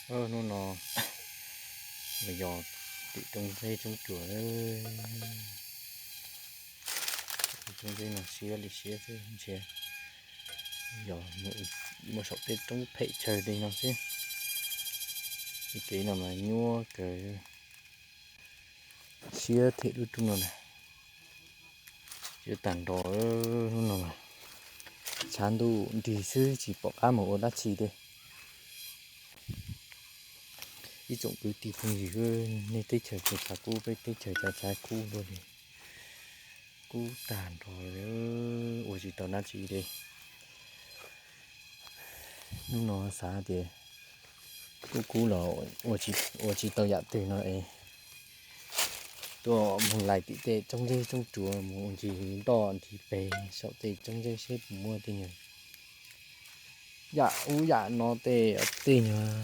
Hnub no mus yos tim roob zeb roob tsuas, roob zeb no siab li siab xwb ntshe. Yog mus saum tej roob phem chaw li no xwb. Kev no mas nyuaj kawg, siab them lub roob no na. Siab tag nrho, hnub no mas tshav ntuj nrig xwb tsis pom qab mus ua dab tsi li. Ib tsoom kwv tij phooj ywg, nej teb chaws tseem tshav kub, peb teb chaws tshav tshav kub luaj li, kub tag nrho li, ua tsis tau dab tsi li. Hnub no xav tias kub kub los ua tsis tau yam twg no es tuaj mus lais tim tej roob zeb roob tsuas, mus ncig ntoj ncig pes saum tej roob zeb seb puas muaj tej nyuag yam ub yam no, tej tej nyuag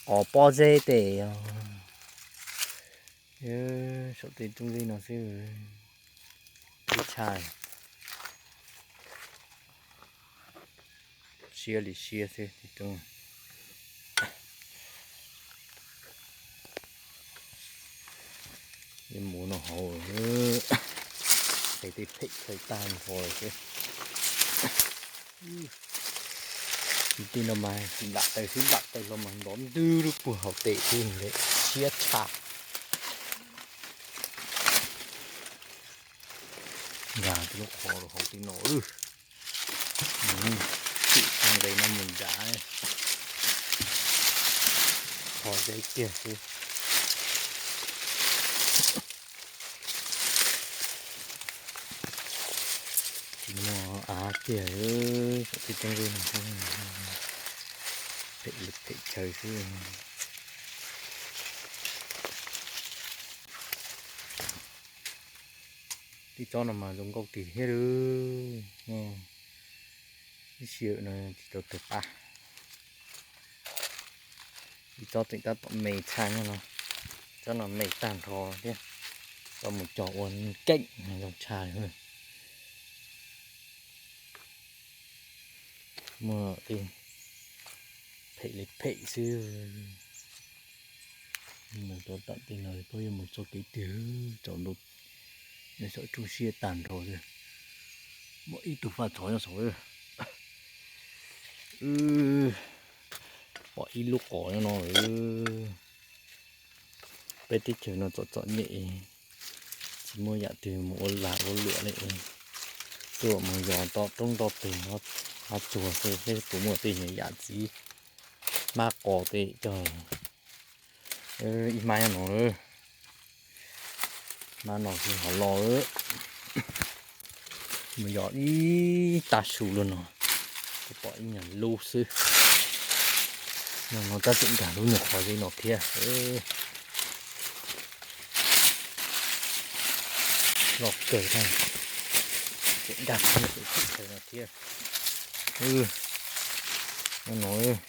qos pob zeb tej os. Saum tej roob zeb no xwb, ib tshaj siab li siab xwb. Mus no hauv, tej phem chaw tag nrho xwb. Tim tej no mas lam taws xwb, lam taws los mas nrov ntwg lub puag hauv tej xwb, siab tshaj. Nkag lub qhov rau hauv tej no lawm. Tsim nqes no mus nrad, qhov zeb kiag xwb. Tsis muaj av kiag, saum tej roob zeb no phem li phem chaw xwb. Tej tsob no mas zoo nkauj tiag thiab lawm. Ib sij hawm no tsis tau tawg qab. Ib tsob tseem tab tom me tshaj nyob no, tsob no me tag nrho thiab. Tau mus cog ua keeb zoo tshaj li. Muaj tej phem li phem xwb. Mus rau tom tej no puas yuav mus txoj kev twg, tsaus ntuj, saum roob siab tag nrho xwb. Muaj ib tug faj tshov nyob saud. Pom ib lub qos nyob no lawm. Peb teb chaws no txom txom nyem, tsis muaj yam twg mus ua lag ua luam li. Tuaj mus yos tom roob tom peg, qab tsuag xwb, puas muaj tej yam txiv hmab qos tej cog. Ib hmab nyob no lawm. Hmab no xwb ho los lawm. Mus yos ib tag su luaj no, kuv pom ib nyuag lub xwb. No no tab tseem nkag lub nyuag qhov zeb no thiab. Loj kawg thiab, tseem nkag lub nyuag qhov zeb no thiab. Nyob no, lub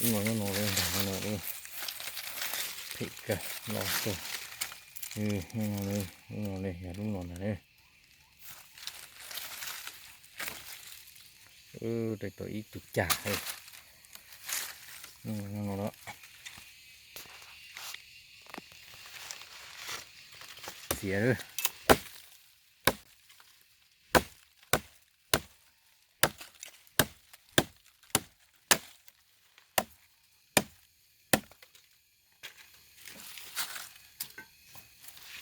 no nyob no, nkag no, phem kawg, loj kawg. Lub no, lub no yog lub no ntag. Tau ib tug cag, lub no nyob no, txiav lawm.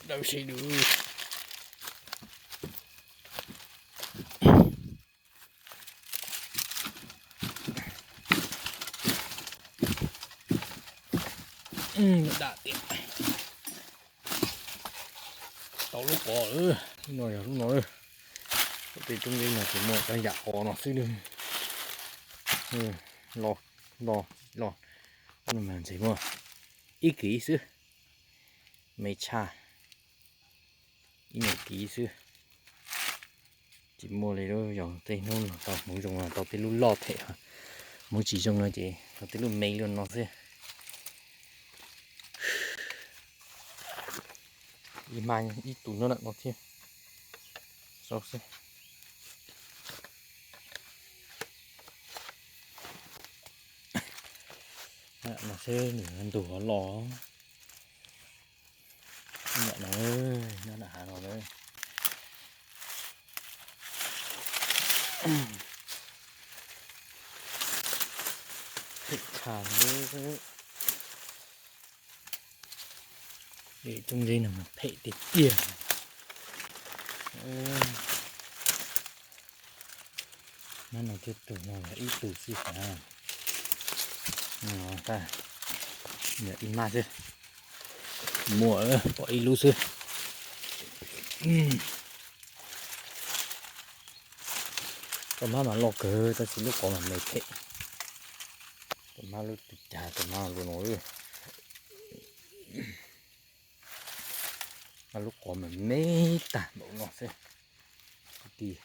Dawb sib dub. Dam tias tau lub qos lawm. Lub no yog lub no lawm. Tej roob zeb no ces muaj cov yam qos no xwb lawm. Los, los, los. Lub no mas ntshe muaj ib kis xwb, me tshaj, ib nyuag kis xwb. Tsis muaj li lub, yog tej hnub no tau hmoov zoo los tau tej lub loj them, hmoov tsis zoo no ces tau tej lub me li no xwb. Ib hmab ib tug nyob ntawm no thiab. Xauj xwb. No seb nws ntug los. Nyob no, nyob nram hav no na. Phem tshaj. Tsob ntses no mas phem tiag tiag. Nab no thiab tus no yog ib tug xwb xav. Yog ib mab xwb, muaj pom ib lub xwb. Tus mab mas loj kawg tab sis lub qos mas me phem. Tus mab lub tus cav tus mab lub no, mab lub qos mas me tag npaum no xwb. Kwv tij,